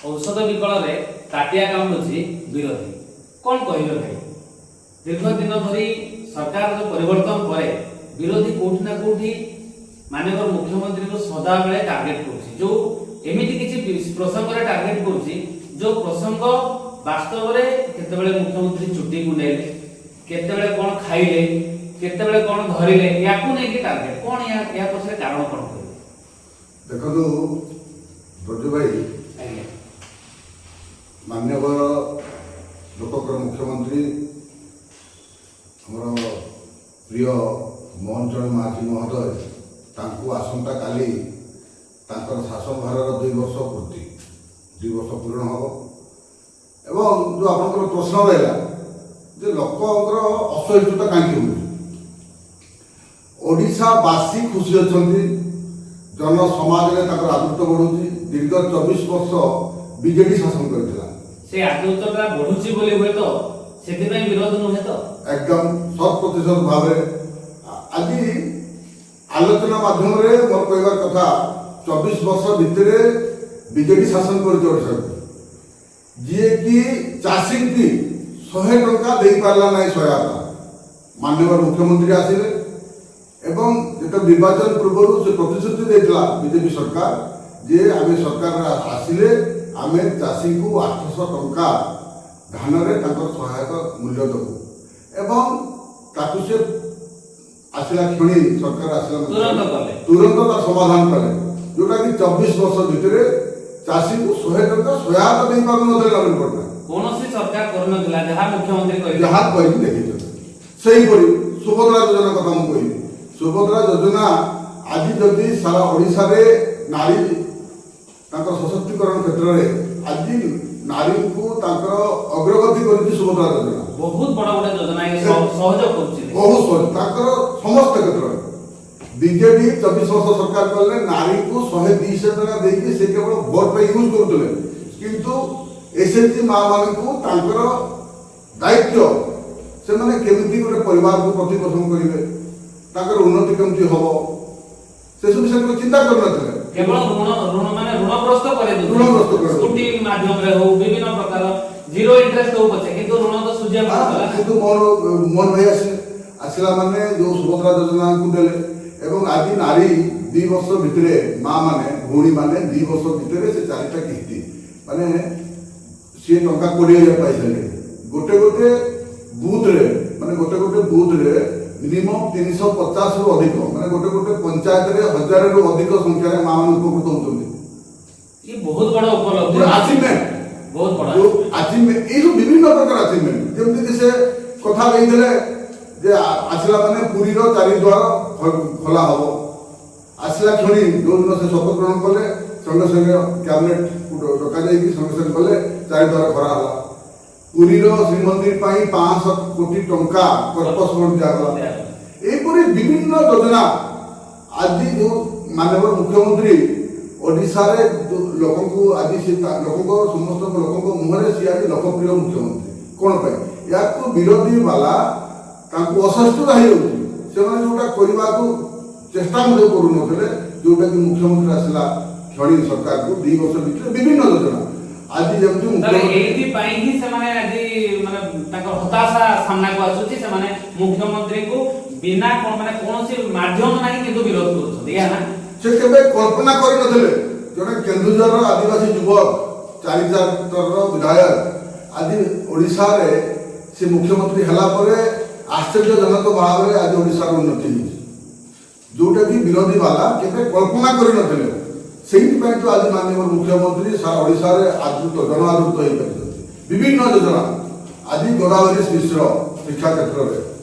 ଔଷଧ ବିକଳରେ ତାଟିଆ କାମୁଡୁଛି ବିରୋଧୀ। କ'ଣ କହିବେ ଭାଇ? ଦୀର୍ଘ ଦିନ ଧରି ସରକାରର ପରିବର୍ତ୍ତନ ପରେ ବିରୋଧୀ କୋଉଠି ନା କୋଉଠି ମାନ୍ୟବର ମୁଖ୍ୟମନ୍ତ୍ରୀଙ୍କୁ ସଦାବେଳେ ଟାର୍ଗେଟ କରୁଛି। ଯୋଉ ଏମିତି କିଛି ପ୍ରସଙ୍ଗରେ ଟାର୍ଗେଟ କରୁଛି, ଯୋଉ ପ୍ରସଙ୍ଗ ବାସ୍ତବରେ କେତେବେଳେ ମୁଖ୍ୟମନ୍ତ୍ରୀ ଚୁଟି କୁଣ୍ଡେଇଲେ, କେତେବେଳେ କ'ଣ ଖାଇଲେ, କେତେବେଳେ କ'ଣ ଧରିଲେ, ୟାକୁ ନେଇକି ଟାର୍ଗେଟ କ'ଣ? ଏହା ପଛରେ କାରଣ କ'ଣ କହିବେ? ଦେଖନ୍ତୁ ବ୍ରଜ ଭାଇ, ମାନ୍ୟବର ଲୋକଙ୍କର ମୁଖ୍ୟମନ୍ତ୍ରୀ, ଆମର ପ୍ରିୟ ମୋହନ ଚରଣ ମାଝୀ ମହୋଦୟ, ତାଙ୍କୁ ଆସନ୍ତାକାଲି ତାଙ୍କର ଶାସନ ଭାରର 2 ବର୍ଷ ପୂର୍ତ୍ତି, 2 ବର୍ଷ ପୂରଣ ହେବ। ଏବଂ ଯେଉଁ ଆପଣଙ୍କର ପ୍ରଶ୍ନ ରହିଲା ଯେ ଲୋକଙ୍କର ଅସହିଷ୍ଣୁତା କାହିଁକି ହେଉଛି, ଓଡ଼ିଶାବାସୀ ଖୁସି ଅଛନ୍ତି। ଜନସମାଜରେ ତାଙ୍କର ଆଦୃତ ବଢ଼ୁଛି। ଦୀର୍ଘ 24 ବର୍ଷ ବିଜେଡି ଶାସନ କରିଥିଲା। ସେ ଆଦୃତଟା ବଢୁଛି ବୋଲି ହୁଏତ ସେଥିପାଇଁ ବିରୋଧ ନୁହେଁ ତ? ଏକଦମ ଶତ ପ୍ରତିଶତ ଭାବରେ। ଆଜି ଆଲୋଚନା ମାଧ୍ୟମରେ ମୋର କହିବାର କଥା, 24 ବର୍ଷ ଭିତରେ ବିଜେଡି ଶାସନ କରିଛି ଓଡ଼ିଶାକୁ, ଯିଏକି ଚାଷୀଙ୍କୁ 100 ଟଙ୍କା ଦେଇପାରିଲା ନାହିଁ ସହାୟତା। ମାନ୍ୟବର ମୁଖ୍ୟମନ୍ତ୍ରୀ ଆସିଲେ ଏବଂ ଯେତେବେଳେ ନିର୍ବାଚନ ପୂର୍ବରୁ ସେ ପ୍ରତିଶ୍ରୁତି ଦେଇଥିଲା ବିଜେପି ସରକାର ଯେ ଆମେ ସରକାର ଆସିଲେ ଆମେ ଚାଷୀଙ୍କୁ 800 ଟଙ୍କା ଧାନରେ ତାଙ୍କର ସହାୟକ ମୂଲ୍ୟ ଦେବୁ ଏବଂ ତାକୁ ସେ ଆସିଲା କ୍ଷଣି, ସରକାର ଆସିଲା ତୁରନ୍ତ କଲେ। ତୁରନ୍ତ ତାର ସମାଧାନ କଲେ, ଯୋଉଟାକି 24 ବର୍ଷ ଭିତରେ ଚାଷୀଙ୍କୁ 100 ଟଙ୍କା ସହାୟତା ଦେଇପାରୁନଥିଲେ ନବୀନ ପଟ୍ଟନାୟକ। କୌଣସି ସରକାର କରୁନଥିଲା, ଯାହା ମୁଖ୍ୟମନ୍ତ୍ରୀ କହିଲେ। ଯାହା କରିକି ଦେଖେଇଛନ୍ତି। ସେହିପରି ସୁଭଦ୍ରା ଯୋଜନା କଥା ମୁଁ କହିବି। ସୁଭଦ୍ରା ଯୋଜନା ଆଜି ଯଦି ସାରା ଓଡ଼ିଶାରେ ନାରୀ ତାଙ୍କର ସଶକ୍ତିକରଣ କ୍ଷେତ୍ରରେ ଆଜି ନାରୀଙ୍କୁ ତାଙ୍କର ଅଗ୍ରଗତି କରିଛି ସୁଭଦ୍ରା ଯୋଜନା। ବହୁତ ବଡ ଗୋଟେ ଯୋଜନା, ଏ ସହଯୋଗ କରୁଛି। ବହୁତ ସହଜ ତାଙ୍କର ସମସ୍ତ କ୍ଷେତ୍ରରେ। ବିଜେଡି 24 ବର୍ଷ ସରକାର କଲେ, ନାରୀଙ୍କୁ 100 200 ଟଙ୍କା ଦେଇକି ସେ କେବଳ ଭୋଟ ପାଇଁ ୟୁଜ୍ କରୁଥିଲେ। କିନ୍ତୁ ଏସ୍ଏଚଜି ମା ମାନଙ୍କୁ ତାଙ୍କର ଦାୟିତ୍ୱ, ସେମାନେ କେମିତି ଗୋଟେ ପରିବାରକୁ ପ୍ରତିପୋଷଣ କରିବେ, ତାଙ୍କର ଉନ୍ନତି କେମିତି ହବ, ସେସବୁ ବିଷୟରେ ଚିନ୍ତା କରୁନଥିଲେ। କେବଳ ଋଣ ମାନେ ଋଣଗ୍ରସ୍ତ କରିଦେଉଥିଲେ। ଋଣଗ୍ରସ୍ତ କରିଦେଉଥିଲେ। ସ୍କୁଟି ମାଧ୍ୟମରେ ହଉ, ବିଭିନ୍ନ ପ୍ରକାର ଜିରୋ ଇଣ୍ଟରେଷ୍ଟ ହଉ ପଛେ, କିନ୍ତୁ ଋଣ ତ ସୁଝିବାକୁ ପଡୁଥିଲା ନା। କିନ୍ତୁ ମୋର ମୋହନ ଭାଇ ଆସିଲେ, ଆସିଲା ମାନେ ଯୋଉ ସୁଭଦ୍ରା ଯୋଜନାକୁ ଦେଲେ ଏବଂ ଆଜି ନାରୀ 2 ବର୍ଷ ଭିତରେ, ମା ମାନେ, ଭଉଣୀ ମାନେ 2 ବର୍ଷ ଭିତରେ ସେ ଚାରିଟା କିସ୍ତି, ମାନେ ସିଏ ଟଙ୍କା 20,000 ପାଇସାରିଲେଣି। ଗୋଟେ ଗୋଟେ ବୁଥରେ, ମାନେ ଗୋଟେ ଗୋଟେ ବୁଥରେ ମିନିମମ୍ 350ରୁ ଅଧିକ, ମାନେ ଗୋଟେ ଗୋଟେ ପଞ୍ଚାୟତରେ ହଜାରରୁ ଅଧିକ ସଂଖ୍ୟାରେ ମା ମାନେ ଉପକୃତ ହେଉଛନ୍ତି। ଇଏ ବହୁତ ବଡ ଉପଲବ୍ଧି। ଆଚିଭମେଣ୍ଟ। ବହୁତ ବଡ। ଯୋଉ ଆଚିଭମେଣ୍ଟ, ଏଇ ସବୁ ବିଭିନ୍ନ ପ୍ରକାର ଆଚିଭମେଣ୍ଟ, ଯେମିତିକି ସେ କଥା ଦେଇଥିଲେ ଯେ ଆସିଲା ମାନେ ପୁରୀର ଚାରି ଦ୍ୱାର ଖୋଲା ହବ। ଆସିଲା କ୍ଷଣି ଯୋଉଦିନ ସେ ଶପଥ ଗ୍ରହଣ କଲେ, ସଙ୍ଗେ ସଙ୍ଗେ କ୍ୟାବିନେଟକୁ ଡକାଯାଇକି ସଙ୍ଗେ ସଙ୍ଗେ କଲେ, ଚାରି ଦ୍ୱାର ଖୋଲା ହେଲା। ପୁରୀର ଶ୍ରୀମନ୍ଦିର ପାଇଁ 500 କୋଟି ଟଙ୍କା କର୍ପସ ଫଣ୍ଡ ଦିଆଗଲା। ଏହିପରି ବିଭିନ୍ନ ଯୋଜନା ଆଜି ଯୋଉ ମାନ୍ୟବର ମୁଖ୍ୟମନ୍ତ୍ରୀ ଓଡ଼ିଶାରେ ଯୋଉ ଲୋକଙ୍କୁ ଆଜି ସେ ଲୋକଙ୍କ, ସମସ୍ତଙ୍କ ଲୋକଙ୍କ ମୁହଁରେ ସିଏ ଆଜି ଲୋକପ୍ରିୟ ମୁଖ୍ୟମନ୍ତ୍ରୀ। କ'ଣ ପାଇଁ ୟାକୁ ବିରୋଧୀ ବାଲା ତାଙ୍କୁ ଅସହିଷ୍ଣୁତା ହେଇଯାଉଛି? ସେମାନେ ଯୋଉଟା କରିବାକୁ ଚେଷ୍ଟା ମଧ୍ୟ କରୁନଥିଲେ, ଯୋଉଟାକି ମୁଖ୍ୟମନ୍ତ୍ରୀ ଆସିଲା କ୍ଷଣି ସରକାରକୁ 2 ବର୍ଷ ଭିତରେ ବିଭିନ୍ନ ଯୋଜନା ଆଜି ଯେମିତି ତାହେଲେ ମୁଖ୍ୟମନ୍ତ୍ରୀ ଏଇଥିପାଇଁ ହିଁ ସେମାନେ ଆଜି ମାନେ ତାଙ୍କର ହତାଶା ସାମ୍ନାକୁ ଆସୁଛି। ସେମାନେ ମୁଖ୍ୟମନ୍ତ୍ରୀଙ୍କୁ ବିନା କଣ ମାନେ କୌଣସି ମାଧ୍ୟମ ନାହିଁ, କିନ୍ତୁ ବିରୋଧ କରୁଛନ୍ତି, ଏହା ନା? ସେ କେବେ କଳ୍ପନା କରିନଥିଲେ, ଜଣେ କେନ୍ଦୁଝରର ଆଦିବାସୀ ଯୁବକ, ଚାରି ଚାରିଥରର ବିଧାୟକ, ଆଜି ଓଡ଼ିଶାରେ ସେ ମୁଖ୍ୟମନ୍ତ୍ରୀ ହେଲା ପରେ ଆଶ୍ଚର୍ଯ୍ୟଜନକ ଭାବରେ ଆଜି ଓଡ଼ିଶାର ଉନ୍ନତି ହେଇଛି, ଯୋଉଟାକି ବିରୋଧୀ ବାଲା କେବେ କଳ୍ପନା କରିନଥିଲେ। ସେଇଥିପାଇଁ ତ ଆଜି ମାନ୍ୟବର ମୁଖ୍ୟମନ୍ତ୍ରୀ ସାରା ଓଡ଼ିଶାରେ ଆଦୃତ, ଜନ ଆଦୃତ ହେଇପାରିଛନ୍ତି। ବିଭିନ୍ନ ଯୋଜନା ଆଜି ଗୋଦାବରୀ ମିଶ୍ର ଶିକ୍ଷା କ୍ଷେତ୍ରରେ,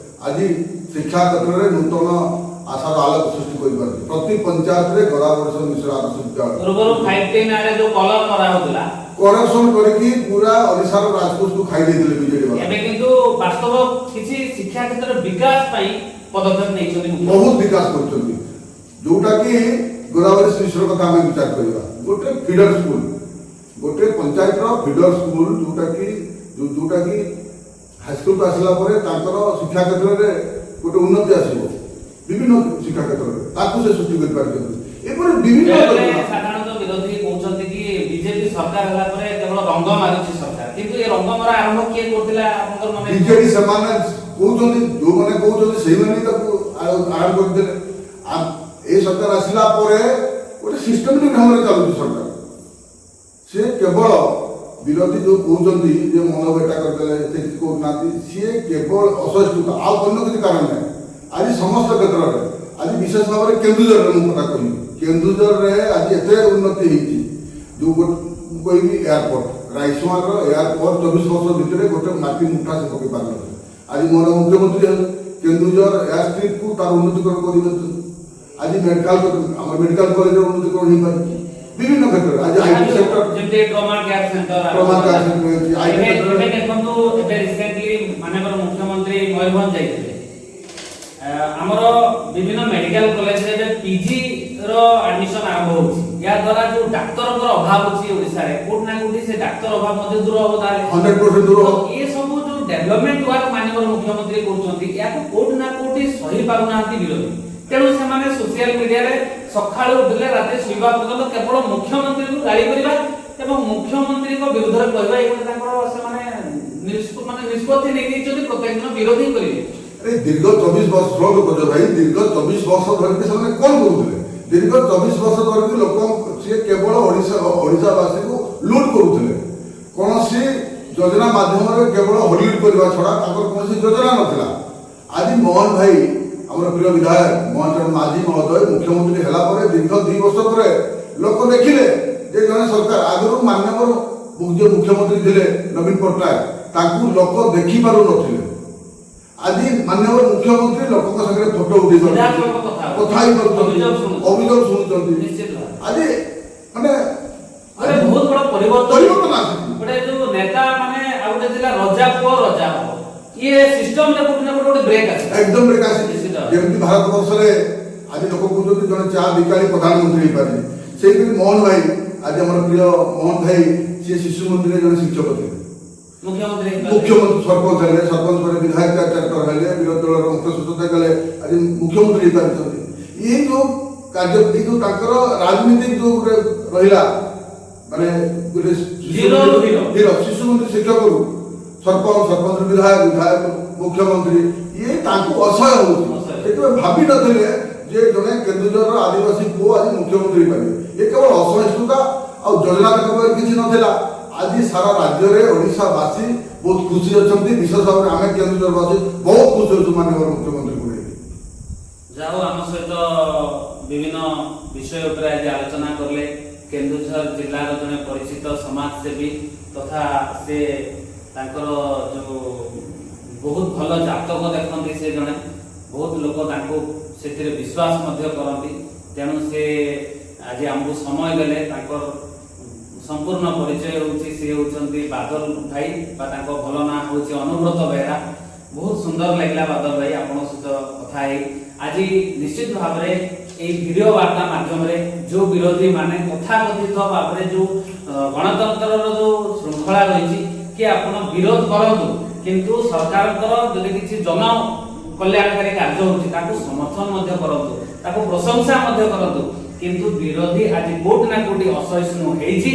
ଆଜି ଶିକ୍ଷା କ୍ଷେତ୍ରରେ ନୂତନ ଆଶାର ଆଲୋକ ସୃଷ୍ଟି କରିପାରିଛି। ପ୍ରତି ପଞ୍ଚାୟତରେ ଗୋଦାବରୀ ମିଶ୍ର ଆଦର୍ଶ ବିଦ୍ୟାଳୟ। ପୂର୍ବରୁ 5ଟି ନାଁରେ ଯୋଉ କଲର ମରା ହଉଥିଲା, କରପସନ କରିକି ପୁରା ଓଡ଼ିଶାର ରାଜକୋଷକୁ ଖାଇ ଦେଇଥିଲେ ବିଜେଡି ବାଲା। ଏବେ କିନ୍ତୁ ବାସ୍ତବ କିଛି ଶିକ୍ଷା କ୍ଷେତ୍ରରେ ବିକାଶ ପାଇଁ ପଦକ୍ଷେପ ନେଇଛନ୍ତି ମୁଖ୍ୟମନ୍ତ୍ରୀ। ବହୁତ ବିକାଶ କରୁଛନ୍ତି। ଯୋଉଟା କି ଗୋଦାବରୀ ମିଶ୍ର କଥା ଆମେ ବିଚାର କରିବା, ଗୋଟେ ଫିଡର ସ୍କୁଲ, ଗୋଟେ ପଞ୍ଚାୟତର ଫିଡର ସ୍କୁଲ, ଯୋଉଟା କି ହାଇସ୍କୁଲକୁ ଆସିଲା ପରେ ତାଙ୍କର ଶିକ୍ଷା କ୍ଷେତ୍ରରେ ଗୋଟେ ଉନ୍ନତି ଆସିବ ବିଭିନ୍ନ ଶିକ୍ଷା କ୍ଷେତ୍ରରେ, ତାକୁ ସେ ସୃଷ୍ଟି କରିପାରିଛନ୍ତି। ଏପରି ବିଭିନ୍ନ ବେଳେବେଳେ ଯୋଜନା। ସାଧାରଣତଃ ବିରୋଧୀ କହୁଛନ୍ତି କି ବିଜେପି ସରକାର ହେଲା ପରେ ରଙ୍ଗ ମାରୁଛି ସରକାର। କିନ୍ତୁ ଏ ରଙ୍ଗ ମରା ଆରମ୍ଭ କିଏ କରୁଥିଲା, ଆପଣଙ୍କର ମନେ? ବିଜେଡି। ସେମାନେ କହୁଛନ୍ତି, ଯୋଉମାନେ କହୁଛନ୍ତି ସେଇମାନେ ହିଁ ତାକୁ ଆରମ୍ଭ କରିଦେଲେ। ଏଇ ସରକାର ଆସିଲା ପରେ ଗୋଟେ ସିଷ୍ଟମେଟିକ ଢଙ୍ଗରେ ଚାଲୁଛି ସରକାର। ସେ କେବଳ ବିରୋଧୀ ଯୋଉ କହୁଛନ୍ତି ଯେ ମନ ଏଟା କରିଦେଲେ, ସେ କିଛି କହୁନାହାନ୍ତି। ସିଏ କେବଳ ଅସହିଷ୍ଣୁତା, ଆଉ ଅନ୍ୟ କିଛି କାରଣ ନାହିଁ। ଆଜି ସମସ୍ତ କ୍ଷେତ୍ରରେ, ଆଜି ବିଶେଷ ଭାବରେ କେନ୍ଦୁଝରରେ ମୁଁ କଥା କହିବି, କେନ୍ଦୁଝରରେ ଆଜି ଏତେ ଉନ୍ନତି ହେଇଛି। ଯୋଉ ମୁଁ କହିବି ଏୟାରପୋର୍ଟ, ରାଇସୁଆଁର ଏୟାରପୋର୍ଟ 24 ବର୍ଷ ଭିତରେ ଗୋଟେ ମାଟି ମୁଠା ସେ ପକେଇ ପାରିନଥିଲେ। ଆଜି ମୋର ମୁଖ୍ୟମନ୍ତ୍ରୀ ହେଲେ କେନ୍ଦୁଝର ଏୟାର ଷ୍ଟ୍ରିପ୍କୁ ତାର ଉନ୍ନତିକରଣ କରିପାରିଛନ୍ତି। ଆଜି ମେଡିକାଲ, ଆମର ମେଡିକାଲ କଲେଜର ଉନ୍ନତିକରଣ ହେଇପାରିଛି। ବିଭିନ୍ନ କ୍ଷେତ୍ରରେ ଆଜି IT sector, ଯେମିତି trauma care centre. Trauma care centre ହେଇଛି, IT କ୍ଷେତ୍ରରେ। ଏବେ ଦେଖନ୍ତୁ, ଏବେ ରିସେଣ୍ଟଲି ମାନ୍ୟବର ମୁଖ୍ୟମନ୍ତ୍ରୀ ମୟୂରଭଞ୍ଜ ଯାଇଥିଲେ। ଆମର ବିଭିନ୍ନ ମେଡିକାଲ କଲେଜରେ ଏବେ ପିଜି ର ଆଡମିସନ ଆରମ୍ଭ ହଉଛି। ଏହା ଦ୍ୱାରା ଯୋଉ ଡାକ୍ତରଙ୍କର ଅଭାବ ଅଛି ଓଡ଼ିଶାରେ, କୋଉଠି ନା କୋଉଠି ସେ ଡାକ୍ତର ଅଭାବ ମଧ୍ୟ ଦୂର ହବ ତାହେଲେ। 100% ଦୂର ତ ହବ। ଏ ସବୁ ଯୋଉ ଡେଭଲପମେଣ୍ଟ ୱାର୍କ ମାନ୍ୟବର ମୁଖ୍ୟମନ୍ତ୍ରୀ କରୁଛନ୍ତି, ଏହାକୁ କୋଉଠି ନା କୋଉଠି ସହି ପାରୁନାହାନ୍ତି ବିରୋଧୀ। ତେଣୁ ସେମାନେ ସୋସିଆଲ ମିଡିଆରେ ସକାଳୁ ଉଠିଲେ ରାତି ଶୋଇବା ପର୍ଯ୍ୟନ୍ତ କେବଳ ମୁଖ୍ୟମନ୍ତ୍ରୀଙ୍କୁ ଗାଳି କରିବା ଏବଂ ମୁଖ୍ୟମନ୍ତ୍ରୀଙ୍କ ବିରୁଦ୍ଧରେ କହିବା, ଏ ଗୋଟେ ତାଙ୍କର ସେମାନେ ମାନେ ନିଷ୍ପତ୍ତି ନେଇଯାଇଛନ୍ତି, ପ୍ରତ୍ୟେକ ଦିନ ବିରୋଧୀ କରିବେ। ଆରେ, ଦୀର୍ଘ 24 ବର୍ଷ, ଶୁଣନ୍ତୁ ପ୍ରଜୟ ଭାଇ, ଦୀର୍ଘ 24 ବର୍ଷ ଧରିକି ସେମାନେ କଣ କରୁଥିଲେ? ଦୀର୍ଘ 24 ବର୍ଷ ଧରିକି ଲୋକ ସିଏ କେବଳ ଓଡ଼ିଶାବାସୀକୁ ଲୁଟ୍ କରୁଥିଲେ। କୌଣସି ଯୋଜନା ମାଧ୍ୟମରେ କେବଳ ହରିଲୁଟ୍ କରିବା ଛଡ଼ା ତାଙ୍କର କୌଣସି ଯୋଜନା ନଥିଲା। ଆଜି ମୋହନ ଭାଇ, ଆମର ପ୍ରିୟ ବିଧାୟକ ମୋହନ ଚରଣ ମାଝୀ ମହୋଦୟ ମୁଖ୍ୟମନ୍ତ୍ରୀ ହେଲା ପରେ, ଦୀର୍ଘ 2 ବର୍ଷ ପରେ ଲୋକ ଦେଖିଲେ ଯେ ଜଣେ ସରକାର, ଆଗରୁ ମାନ୍ୟବର ଯିଏ ମୁଖ୍ୟମନ୍ତ୍ରୀ ଥିଲେ ନବୀନ ପଟ୍ଟନାୟକ, ତାଙ୍କୁ ଲୋକ ଦେଖିପାରୁନଥିଲେ। ଆଜି ମାନ୍ୟବର ମୁଖ୍ୟମନ୍ତ୍ରୀ ଲୋକଙ୍କ ସାଙ୍ଗରେ ଫଟୋ ଉଠେଇ ପାରୁଛନ୍ତି, ସିଧାସଳଖ କଥା ହଉଛନ୍ତି। କଥା ହେଇପାରୁଛନ୍ତି, ଅଭିଯୋଗ ଶୁଣୁଛନ୍ତି। ଅଭିଯୋଗ ଶୁଣୁଛନ୍ତି। ନିଶ୍ଚିତ ଭାବେ। ଆଜି ମାନେ ଗୋଟେ ବହୁତ ବଡ ପରିବର୍ତ୍ତନ ପରିବର୍ତ୍ତନ ଆସିଛି। ଗୋଟେ ଯୋଉ ନେତା ମାନେ, ଆଉ ଗୋଟେ ଥିଲା ରଜା ପୁଅ ରଜା ହବ, ଇଏ ସିଷ୍ଟମରେ କୋଉଠି ନା କୋଉଠି ଗୋଟେ ବ୍ରେକ୍ ଅଛି। ଏକଦମ ବ୍ରେକ୍ ଆସିଛି। ନିଶ୍ଚିତ। ଯେମିତି ଭାରତ ବର୍ଷରେ ଆଜି ଲୋକ କହୁଛନ୍ତି ଜଣେ ଚା ବିକାଳି ପ୍ରଧାନମନ୍ତ୍ରୀ ହେଇପାରିବେ, ସେଇପରି ମୋହନ ଭାଇ, ଆଜି ଆମର ପ୍ରିୟ ମୋହନ ଭାଇ, ସିଏ ଶିଶୁ ମନ୍ଦିରରେ ଜଣେ ଶିକ୍ଷକ ଥିଲେ। ମୁଖ୍ୟମନ୍ତ୍ରୀ ହେଇପାରିଲେ। ମୁଖ୍ୟମନ୍ତ୍ରୀ, ସରପଞ୍ଚ ହେଲେ, ସରପଞ୍ଚ ପରେ ବିଧାୟକ ଚାରି ଚାରି ଥର ହେଲେ, ବିରୋଧୀ ଦଳର ମୁଖ୍ୟ ସଚେତକ ହେଲେ, ଆଜି ମୁଖ୍ୟମନ୍ତ୍ରୀ ହେଇପାରିଛନ୍ତି। ଏଇ ଯୋଉ କାର୍ଯ୍ୟ, ଏଇ ଯୋଉ ତାଙ୍କର ରାଜନୀତିକ ଯୋଉ ଗୋଟେ ରହିଲା, ମାନେ ଗୋଟେ ଜିରୋରୁ ହିରୋ। ହିରୋ, ଶିଶୁ ମନ୍ଦିର ଶିକ୍ଷକରୁ ସରପଞ୍ଚ, ସରପଞ୍ଚ ବିଧାୟକ, ବିଧାୟକ ମୁଖ୍ୟମନ୍ତ୍ରୀ, ଇଏ ତାଙ୍କୁ ଅସହ୍ୟ ହଉଛି। ଅସହ୍ୟ। ସେ କେବେ ଭାବି ନଥିଲେ ଯେ ଜଣେ କେନ୍ଦୁଝରର ଆଦିବାସୀ ପୁଅ ଆଜି ମୁଖ୍ୟମନ୍ତ୍ରୀ ହେଇପାରିବେ। ଏ କେବଳ ଅସହିଷ୍ଣୁତା, ଆଉ ଯୋଜନା ତାଙ୍କ ପାଖରେ କିଛି ନଥିଲା। ଆଜି ସାରା ରାଜ୍ୟରେ ଓଡ଼ିଶାବାସୀ ବହୁତ ଖୁସି ଅଛନ୍ତି। ବିଶେଷ ଭାବରେ ଆମେ କେନ୍ଦୁଝରବାସୀ ବହୁତ ଖୁସି ଅଛୁ ମାନ୍ୟବର ମୁଖ୍ୟମନ୍ତ୍ରୀଙ୍କୁ ନେଇକି। ଯାହା ହଉ, ଆମ ସହିତ ବିଭିନ୍ନ ବିଷୟ ଉପରେ ଆଜି ଆଲୋଚନା କଲେ କେନ୍ଦୁଝର ଜିଲ୍ଲାର ଜଣେ ପରିଚିତ ସମାଜସେବୀ ତଥା ସେ ତାଙ୍କର ଯୋଉ ବହୁତ ଭଲ ଜାତକ ଦେଖନ୍ତି, ସେ ଜଣେ ବହୁତ ଲୋକ ତାଙ୍କୁ ସେଥିରେ ବିଶ୍ୱାସ ମଧ୍ୟ କରନ୍ତି। ତେଣୁ ସେ ଆଜି ଆମକୁ ସମୟ ଦେଲେ। ତାଙ୍କର ସମ୍ପୂର୍ଣ୍ଣ ପରିଚୟ ହେଉଛି, ସେ ହେଉଛନ୍ତି ବାଦଲ ଭାଇ ବା ତାଙ୍କ ଭଲ ନାଁ ହେଉଛି ଅନୁବ୍ରତ ବେହେରା। ବହୁତ ସୁନ୍ଦର ଲାଗିଲା ବାଦଲ ଭାଇ ଆପଣଙ୍କ ସହିତ କଥା ହେଇ ଆଜି। ନିଶ୍ଚିତ ଭାବରେ ଏଇ ଭିଡ଼ିଓ ବାର୍ତ୍ତା ମାଧ୍ୟମରେ ଯୋଉ ବିରୋଧୀ ମାନେ ତଥାକଥିତ ଭାବରେ ଯୋଉ ଗଣତନ୍ତ୍ରର ଯୋଉ ଶୃଙ୍ଖଳା ରହିଛି କି ଆପଣ ବିରୋଧ କରନ୍ତୁ, କିନ୍ତୁ ସରକାରଙ୍କର ଯଦି କିଛି ଜନ କଲ୍ୟାଣକାରୀ କାର୍ଯ୍ୟ ହଉଛି, ତାକୁ ସମର୍ଥନ ମଧ୍ୟ କରନ୍ତୁ, ତାକୁ ପ୍ରଶଂସା ମଧ୍ୟ କରନ୍ତୁ। କିନ୍ତୁ ବିରୋଧୀ ଆଜି କୋଉଠି ନା କୋଉଠି ଅସହିଷ୍ଣୁ ହେଇଛି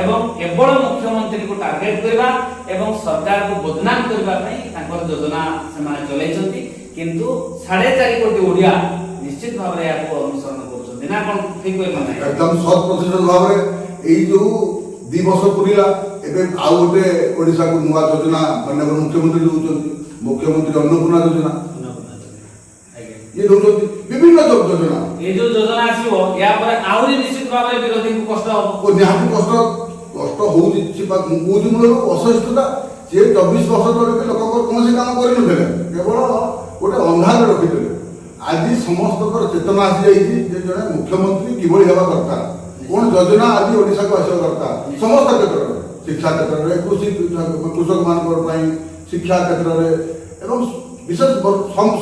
ଏବଂ କେବଳ ମୁଖ୍ୟମନ୍ତ୍ରୀଙ୍କୁ ଟାର୍ଗେଟ କରିବା ଏବଂ ସରକାରକୁ ବଦନାମ କରିବା ପାଇଁ ତାଙ୍କର ଯୋଜନା ସେମାନେ ଚଲେଇଛନ୍ତି। କିନ୍ତୁ 4.5 କୋଟି ଓଡ଼ିଆ ନିଶ୍ଚିତ ଭାବରେ ଏହାକୁ ଅନୁସରଣ କରୁଛନ୍ତି ନା କଣ? ଠିକ କହିଲ ନାହିଁ? ଏକଦମ 100% ଭାବରେ। ଏଇ ଯୋଉ 2 ବର୍ଷ ପୁରିଲା, ଏବେ ଆଉ ଗୋଟେ ଓଡ଼ିଶାକୁ ନୂଆ ଯୋଜନା ମାନ୍ୟବର ମୁଖ୍ୟମନ୍ତ୍ରୀ ଦଉଛନ୍ତି, ମୁଖ୍ୟମନ୍ତ୍ରୀ ଅନ୍ନପୂର୍ଣ୍ଣା ଯୋଜନା। ଆଜ୍ଞା। ଇଏ ଦଉଛନ୍ତି ବିଭିନ୍ନ ଯୋଜନା। ଏ ଯୋଉ ଯୋଜନା ଆସିବ, ୟା ପରେ ଆହୁରି ନିଶ୍ଚିତ ଭାବରେ ବିରୋଧୀଙ୍କୁ କଷ୍ଟ ହବ। ଓ ନିହାତି କଷ୍ଟ, କଷ୍ଟ ହଉଛି। ସେ ମୁଁ କହୁଛି ମୂଳରୁ ଅସହିଷ୍ଣୁତା। ସିଏ 24 ବର୍ଷ ଧରିକି ଲୋକଙ୍କର କୌଣସି କାମ କରିନଥିଲେ, କେବଳ ଗୋଟେ ଅନ୍ଧାରରେ ରଖିଥିଲେ। ଆଜି ସମସ୍ତଙ୍କର ଚେତନା ଆସିଯାଇଛି ଯେ ଜଣେ ମୁଖ୍ୟମନ୍ତ୍ରୀ କିଭଳି ହେବା ଦରକାର, କଣ ଯୋଜନା ଆଜି ଓଡ଼ିଶାକୁ ଆସିବା ଦରକାର ସମସ୍ତ କ୍ଷେତ୍ରରେ, ଶିକ୍ଷା କ୍ଷେତ୍ରରେ, କୃଷି, କୃଷକମାନଙ୍କର ପାଇଁ, ଶିକ୍ଷା କ୍ଷେତ୍ରରେ ଏବଂ ବିଶେଷ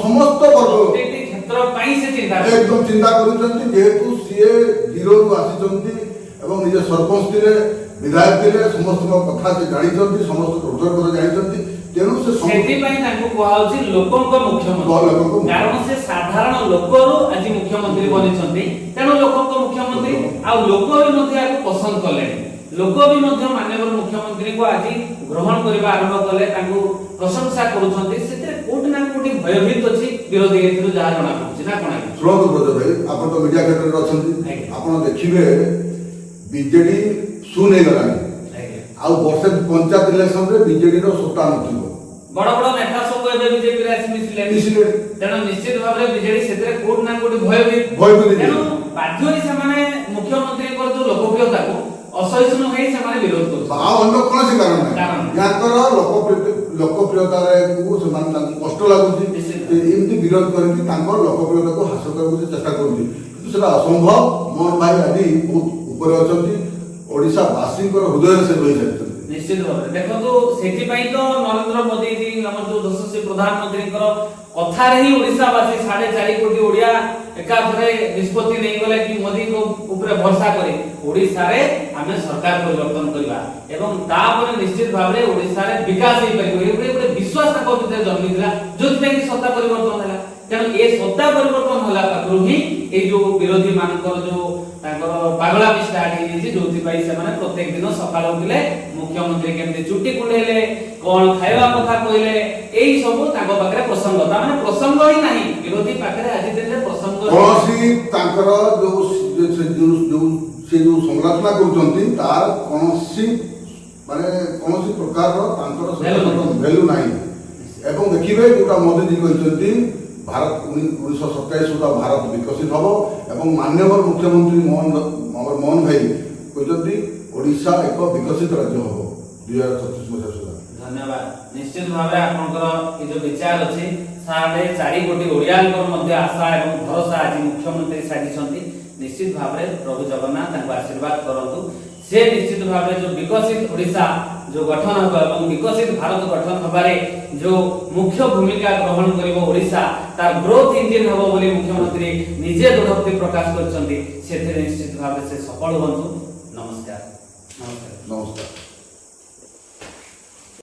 ସମସ୍ତ ବର୍ଗ। ପ୍ରତ୍ୟେକଟି କ୍ଷେତ୍ର ପାଇଁ ସେ ଚିନ୍ତା କରୁଛନ୍ତି। ଏକଦମ ଚିନ୍ତା କରୁଛନ୍ତି। ଯେହେତୁ ସିଏ ଜିରୋରୁ ଆସିଛନ୍ତି ଏବଂ ନିଜେ ସରପଞ୍ଚ ଥିଲେ, ବିଧାୟକ ଥିଲେ, ସମସ୍ତଙ୍କ କଥା ସେ ଜାଣିଛନ୍ତି, ସମସ୍ତ ହୃଦୟ କଥା ଜାଣିଛନ୍ତି। ତେଣୁ ସେ ସେଥିପାଇଁ ତାଙ୍କୁ କୁହାହଉଛି ଲୋକଙ୍କ ମୁଖ୍ୟମନ୍ତ୍ରୀ। ଲୋକଙ୍କ ମୁଖ୍ୟମନ୍ତ୍ରୀ। କାରଣ ସେ ସାଧାରଣ ଲୋକରୁ ଆଜି ମୁଖ୍ୟମନ୍ତ୍ରୀ ବନିଛନ୍ତି, ତେଣୁ ଲୋକଙ୍କ ମୁଖ୍ୟମନ୍ତ୍ରୀ। ଆଉ ଲୋକ ବି ମଧ୍ୟ ଏହାକୁ ପସନ୍ଦ କଲେଣି। ଲୋକ ବି ମଧ୍ୟ ମାନ୍ୟବର ମୁଖ୍ୟମନ୍ତ୍ରୀଙ୍କୁ ଆଜି ଗ୍ରହଣ କରିବା ଆରମ୍ଭ କଲେ, ତାଙ୍କୁ ପ୍ରଶଂସା କରୁଛନ୍ତି। ସେଥିରେ କୋଉଠି ନା କୋଉଠି ଭୟଭୀତ ଅଛି ବିରୋଧୀ, ଏଥିରୁ ଯାହା ଜଣା ପଡୁଛି ନା କଣ ଆଜ୍ଞା? ଶୁଣନ୍ତୁ ବ୍ରଜ ଭାଇ, ଆପଣ ତ ମିଡିଆ କ୍ଷେତ୍ରରେ ଅଛନ୍ତି। ଆପଣ ଦେଖିବେ, ବିଜେଡି ଶୂନ ହେଇଗଲାଣି। ଆଉ ବର୍ଷେ ପଞ୍ଚାୟତ ଇଲେକ୍ସନରେ ବିଜେଡିର ସତ୍ତା ନଥିବ। ବଡ ବଡ ନେତା ସବୁ ଏବେ ବିଜେପିରେ ଆସି ମିଶିଲେଣି। ମିଶିଲେଣି। ତେଣୁ ନିଶ୍ଚିତ ଭାବରେ ବିଜେଡି ସେଥିରେ କୋଉଠି ନା କୋଉଠି ଭୟଭୀତ। ଭୟଭୀତ ହେଇଯିବେ। ତେଣୁ ବାଧ୍ୟ ହୋଇ ସେମାନେ ମୁଖ୍ୟମନ୍ତ୍ରୀଙ୍କର ଯୋଉ ଲୋକପ୍ରିୟତାକୁ ଅସହିଷ୍ଣୁ ହେଇ ସେମାନେ ବିରୋଧ କରୁଛନ୍ତି। ଆଉ ଅନ୍ୟ କୌଣସି କାରଣ କାରଣ ନାହିଁ। ୟାଙ୍କର ଲୋକପ୍ରିୟତାକୁ ସେମାନେ, ତାଙ୍କୁ କଷ୍ଟ ଲାଗୁଛି। ସେ ଏମିତି ବିରୋଧ କରିକି ତାଙ୍କ ଲୋକପ୍ରିୟତାକୁ ହ୍ରାସ କରିବାକୁ ସେ ଚେଷ୍ଟା କରୁଛି, କିନ୍ତୁ ସେଟା ଅସମ୍ଭବ। ମୋହନ ଭାଇ ଆଜି ବହୁତ ଉପରେ ଅଛନ୍ତି। ଓଡ଼ିଶାବାସୀଙ୍କର ହୃଦୟରେ ସେ ରହିସାରିଛନ୍ତି। ନିଶ୍ଚିତ ଭାବରେ ଦେଖନ୍ତୁ, ସେଥିପାଇଁ ତ ନରେନ୍ଦ୍ର ମୋଦି ଜୀ, ଆମର ଯୋଉ ଯଶସ୍ୱୀ ପ୍ରଧାନମନ୍ତ୍ରୀଙ୍କର କଥାରେ ହିଁ ଓଡ଼ିଶାବାସୀ, 4.5 କୋଟି ଓଡ଼ିଆ ଏକାଥରେ ନିଷ୍ପତ୍ତି ନେଇଗଲେ କି ମୋଦିଙ୍କ ଉପରେ ଭରସା କରି ଓଡ଼ିଶାରେ ଆମେ ସରକାର ପରିବର୍ତ୍ତନ କରିବା ଏବଂ ତାପରେ ନିଶ୍ଚିତ ଭାବରେ ଓଡ଼ିଶାରେ ବିକାଶ ହେଇପାରିବ। ଏଭଳି ଗୋଟେ ବିଶ୍ୱାସ ତାଙ୍କ ଭିତରେ ଜନ୍ମିଥିଲା, ଯୋଉଥିପାଇଁ କି ସତ୍ତା ପରିବର୍ତ୍ତନ ହେଲା। ତେଣୁ ଏ ସତ୍ତା ପରିବର୍ତ୍ତନ ହେଲା ପାଖରୁ ହିଁ ଏଇ ଯୋଉ ବିରୋଧୀ ମାନଙ୍କର ଯୋଉ ତାଙ୍କର ପାଗଳାମି ଷ୍ଟାର୍ଟ ହେଇଯାଇଛି, ଯୋଉଥିପାଇଁ ସେମାନେ ପ୍ରତ୍ୟେକ ଦିନ ସକାଳୁ ଉଠିଲେ ମୁଖ୍ୟମନ୍ତ୍ରୀ କେମିତି ଚୁଟି କୁଣ୍ଡେଇଲେ, କଣ ଖାଇବା କଥା କହିଲେ, ଏଇ ସବୁ ତାଙ୍କ ପାଖରେ ପ୍ରସଙ୍ଗ। ତା ମାନେ ପ୍ରସଙ୍ଗ ହିଁ ନାହିଁ ବିରୋଧୀ ପାଖରେ ଆଜି ଦିନରେ ପ୍ରସଙ୍ଗ ନାହିଁ। କୌଣସି ତାଙ୍କର ଯୋଉ ସେ ଯୋଉ ଯୋଉ ସେ ଯୋଉ ସମାଲୋଚନା କରୁଛନ୍ତି, ତାର କୌଣସି ମାନେ କୌଣସି ପ୍ରକାରର ତାଙ୍କର Value value ନାହିଁ। ଏବଂ ଦେଖିବେ, ଯୋଉଟା ମୋଦିଜୀ କହିଛନ୍ତି, ଭାରତ 1947 ସୁଦ୍ଧା ଭାରତ ବିକଶିତ ହବ ଏବଂ ମାନ୍ୟବର ମୁଖ୍ୟମନ୍ତ୍ରୀ ମୋହନ, ଆମର ମୋହନ ଭାଇ କହିଛନ୍ତି, ଓଡ଼ିଶା ଏକ ବିକଶିତ ରାଜ୍ୟ ହବ 2036 ମସିହା ସୁଦ୍ଧା। ଧନ୍ୟବାଦ। ନିଶ୍ଚିତ ଭାବରେ ଆପଣଙ୍କର ଏ ଯୋଉ ବିଚାର ଅଛି, 4.5 କୋଟି ଓଡ଼ିଆଙ୍କର ମଧ୍ୟ ଆଶା ଏବଂ ଭରସା ଆଜି ମୁଖ୍ୟମନ୍ତ୍ରୀ ସାଜିଛନ୍ତି। ନିଶ୍ଚିତ ଭାବରେ ପ୍ରଭୁ ଜଗନ୍ନାଥ ତାଙ୍କୁ ଆଶୀର୍ବାଦ କରନ୍ତୁ। ସେ ନିଶ୍ଚିତ ଭାବରେ ଯୋଉ ବିକଶିତ ଓଡ଼ିଶା ଯୋଉ ଗଠନ ହେବ ଏବଂ ବିକଶିତ ଭାରତ ଗଠନ ହେବାରେ ଯୋଉ ମୁଖ୍ୟ ଭୂମିକା ଗ୍ରହଣ କରିବ ଓଡ଼ିଶା, ତାର ଗ୍ରୋଥ ଇଞ୍ଜିନ ହେବ ବୋଲି ମୁଖ୍ୟମନ୍ତ୍ରୀ ନିଜେ ଦୃଢ଼ୋକ୍ତି ପ୍ରକାଶ କରିଛନ୍ତି। ସେଥିରେ ନିଶ୍ଚିତ ଭାବରେ ସେ ସଫଳ ହୁଅନ୍ତୁ।